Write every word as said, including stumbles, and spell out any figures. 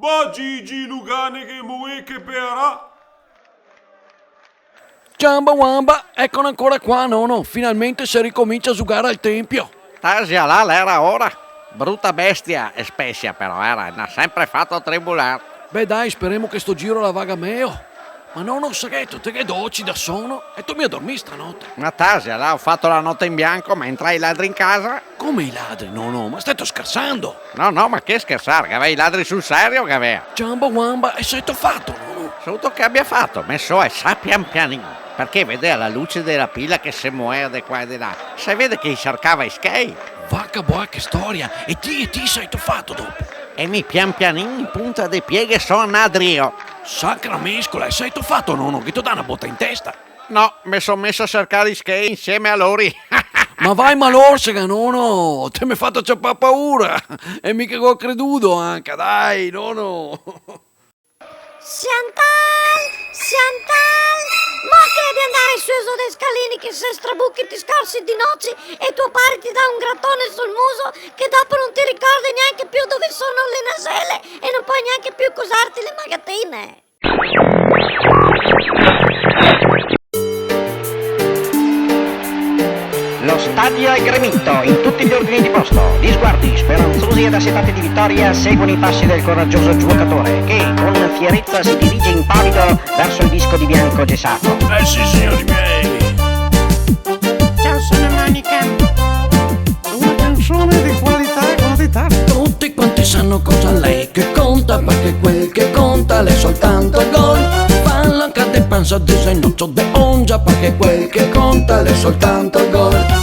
Pa Gigi Luganeghe, moè che pearà! Ciamba wamba, econo ancora qua, nono. Finalmente se ricomincia a zugare al tempio. Tasia là, l'era ora. Bruta bestia, e spesia però, era, n'ha sempre fato tribular. Beh, dai, speremo che sto giro la vaga mejo. Ma nono, sa che te ghe do oci da sono? E te mia dormì stanote? Ma tasia là, ho fato la note in bianco, ma entrai i ladri in casa. Come i ladri? No, no, ma stato schersando? No, no, ma che schersar? Gavè i ladri sul serio, gavè? Ciamba wamba, e sa che te fato, no? Sa che abia fato? Me so alsà pian pianin, parché vedea la luce dela pila che se movea de qua e de là. Se vede che i sarcava i schei. Vaca boa, che storia! E ti, e ti, sa che te fato dopo? E mi pian pianin in punta de pie ghe so ndà drio. Sacra mescola, e sa che te fato, nono, che te dà na bota in testa? No, me so meso a sarcar i schei insieme a lori. Ma va in malorsega, nono! Te me fato ciapar paura! E mi che go credudo anca, dai, nono! Chantal! Chantal! Mo che te devi ndar su e zo dei scalini che se strabuchi, te scorsi i dinoci e tuo pare te dà un gratone sul muso che dopo no te ricordi gnanca più dove sono le nasele e no te pol gnanca più cusarte le magatine! Lo stadio è gremito, in tutti gli ordini di posto. Gli sguardi, speranzosi ed assetati di vittoria, seguono i passi del coraggioso giocatore che, con fierezza, si dirige impavido verso il disco di bianco gessato. Eh sì, signori miei. Ciao, sono Monica. Una canzone di qualità, qualità. Tutti quanti sanno cosa l'è che conta, perché quel che conta l'è soltanto il gol. Fallo anche de panza, de zenoccio, de ongia, perché quel che conta l'è soltanto il gol.